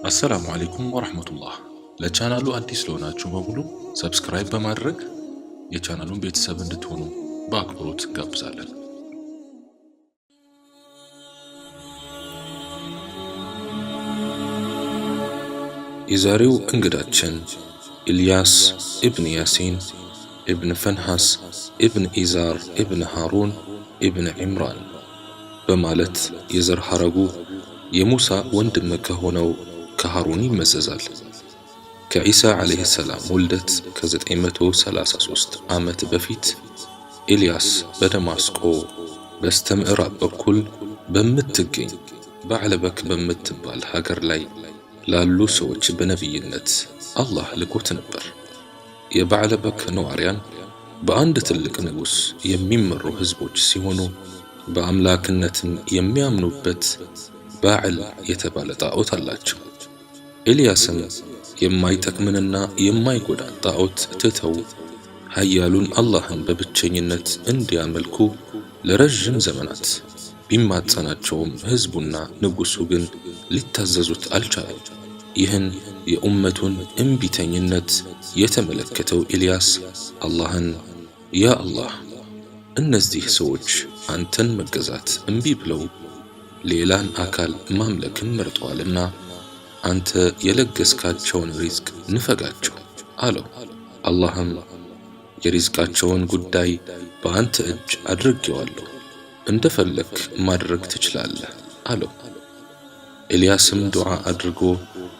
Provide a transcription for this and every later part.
السلام عليكم ورحمة الله። ለቻናሉ አዲስ ለሆናችሁ በሙሉ subscribe በማድረግ የቻናሉን ቤተሰብ እንድትሆኑ በአክብሮት እንጋብዛለን። የዛሬው እንግዳችን ኢልያስ ኢብን ያሲን ኢብን ፈንሐስ ኢብን ኢዛር ኢብን ሃሩን ኢብን ዒምራን በማለት የዘር ሐረጉ የሙሳ ወንድም ከሆነው ከሃሩን ይመዘዛል። ከዒሳ ዓለይሂ ሰላም ውልደት ከ933 ዓመት በፊት ኤልያስ በደማስቆ በስተምዕራብ በኩል በምትገኝ ባዕለበክ በምትባል ሀገር ላይ ላሉ ሰዎች በነቢይነት አላህ ልኮት ነበር። የባዕለበክ ነዋሪያን በአንድ ትልቅ ንጉሥ የሚመሩ ህዝቦች ሲሆኑ በአምላክነትም የሚያምኑበት ባዕል የተባለ ጣዖት አላቸው። ኤልያስም የማይጠቅምንና የማይጎዳን ጣዖት ትተው ኃያሉን አላህን በብቸኝነት እንዲያመልኩ ለረዥም ዘመናት ቢማጸናቸውም ህዝቡና ንጉሱ ግን ሊታዘዙት አልቻለም። ይህን የኡመቱን እምቢተኝነት የተመለከተው ኤልያስ አላህን ያ አላህ፣ እነዚህ ሰዎች አንተን መገዛት እምቢ ብለው ሌላን አካል ማምለክን መርጠዋልና አንተ የለገስካቸውን ሪዝቅ ንፈጋቸው አለው። አላህም የሪዝቃቸውን ጉዳይ በአንተ እጅ አድርጌዋለሁ፣ እንደፈለክ ማድረግ ትችላለህ አለው። ኤልያስም ዱዓ አድርጎ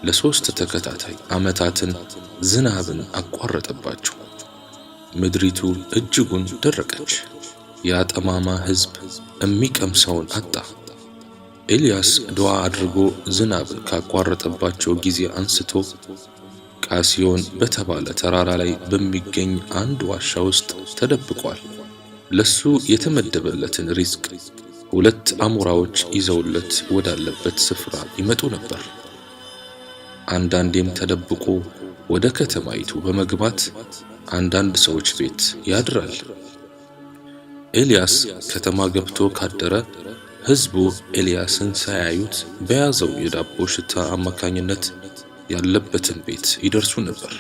ለ3 ተከታታይ ዓመታትን ዝናብን አቋረጠባቸው። ምድሪቱ እጅጉን ደረቀች። ያ ጠማማ ህዝብ የሚቀምሰውን አጣ። ኤልያስ ዱዓ አድርጎ ዝናብን ካቋረጠባቸው ጊዜ አንስቶ ቃሲዮን በተባለ ተራራ ላይ በሚገኝ አንድ ዋሻ ውስጥ ተደብቋል። ለሱ የተመደበለትን ሪዝቅ 2 አሞራዎች ይዘውለት ወዳለበት ስፍራ ይመጡ ነበር። አንዳንዴም ተደብቆ ወደ ከተማይቱ በመግባት አንዳንድ ሰዎች ቤት ያድራል። ኤልያስ ከተማ ገብቶ ካደረ ህዝቡ ኤልያስን ሳያዩት በያዘው የዳቦ ሽታ አማካኝነት ያለበትን ቤት ይደርሱ ነበር።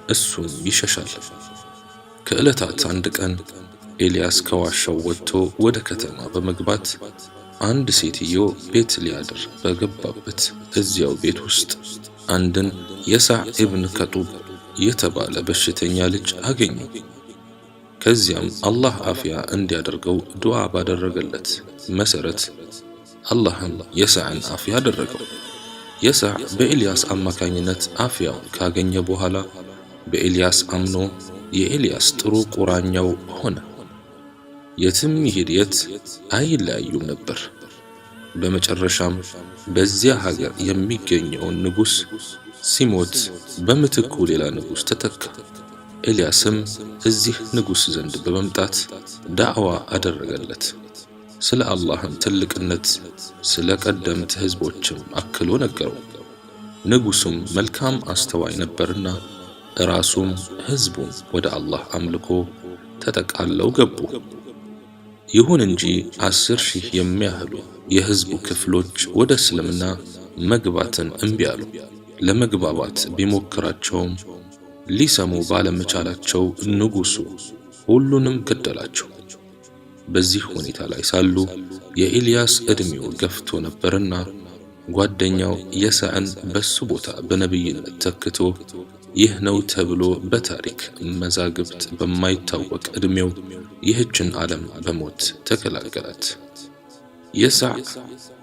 እሱም ይሸሻል። ከዕለታት አንድ ቀን ኤልያስ ከዋሻው ወጥቶ ወደ ከተማ በመግባት አንድ ሴትዮ ቤት ሊያድር በገባበት እዚያው ቤት ውስጥ አንድን የሳዕ ኢብን ከጡብ የተባለ በሽተኛ ልጅ አገኙ። ከዚያም አላህ አፍያ እንዲያደርገው ዱዓ ባደረገለት መሰረት አላህም የሳዕን አፍያ አደረገው። የሳዕ በኤልያስ አማካኝነት አፍያውን ካገኘ በኋላ በኤልያስ አምኖ የኤልያስ ጥሩ ቁራኛው ሆነ። የትም ይሄድ የት አይለያዩም ነበር። በመጨረሻም በዚያ ሀገር የሚገኘውን ንጉስ ሲሞት በምትኩ ሌላ ንጉስ ተተካ። ኤልያስም እዚህ ንጉስ ዘንድ በመምጣት ዳዕዋ አደረገለት። ስለ አላህም ትልቅነት ስለ ቀደምት ህዝቦችም አክሎ ነገረው። ንጉሱም መልካም አስተዋይ ነበርና ራሱም ህዝቡም ወደ አላህ አምልኮ ተጠቃለው ገቡ። ይሁን እንጂ 10,000 የሚያህሉ የህዝቡ ክፍሎች ወደ እስልምና መግባትን እምቢ አሉ። ለመግባባት ቢሞክራቸውም ሊሰሙ ባለመቻላቸው ንጉሱ ሁሉንም ገደላቸው። በዚህ ሁኔታ ላይ ሳሉ የኤልያስ እድሜው ገፍቶ ነበርና ጓደኛው የሳዕን በሱ ቦታ በነብይነት ተክቶ ይህ ነው ተብሎ በታሪክ መዛግብት በማይታወቅ እድሜው ይህችን ዓለም በሞት ተገላገላት። የሳዕ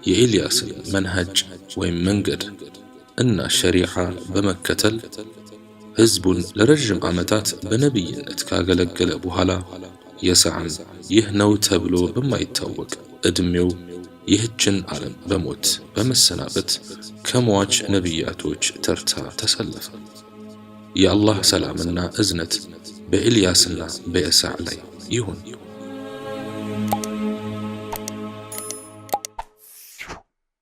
የኤልያስን መንሀጅ ወይም መንገድ እና ሸሪዓ በመከተል ህዝቡን ለረጅም ዓመታት በነብይነት ካገለገለ በኋላ የሳዕም ይህ ነው ተብሎ በማይታወቅ እድሜው ይህችን ዓለም በሞት በመሰናበት ከሟች ነቢያቶች ተርታ ተሰለፈ። የአላህ ሰላምና እዝነት በኤልያስና በየሳዕ ላይ ይሁን።